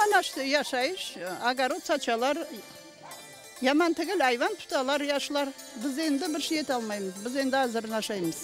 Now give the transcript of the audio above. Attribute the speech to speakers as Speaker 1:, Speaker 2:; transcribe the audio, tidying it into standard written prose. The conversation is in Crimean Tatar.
Speaker 1: Ana işte yaşayış, ogorod saçalar, yaman tügül, ayvan tutalar yaşlar. Biz endi bir şey etalmaymız, biz endi azırnaşaymız.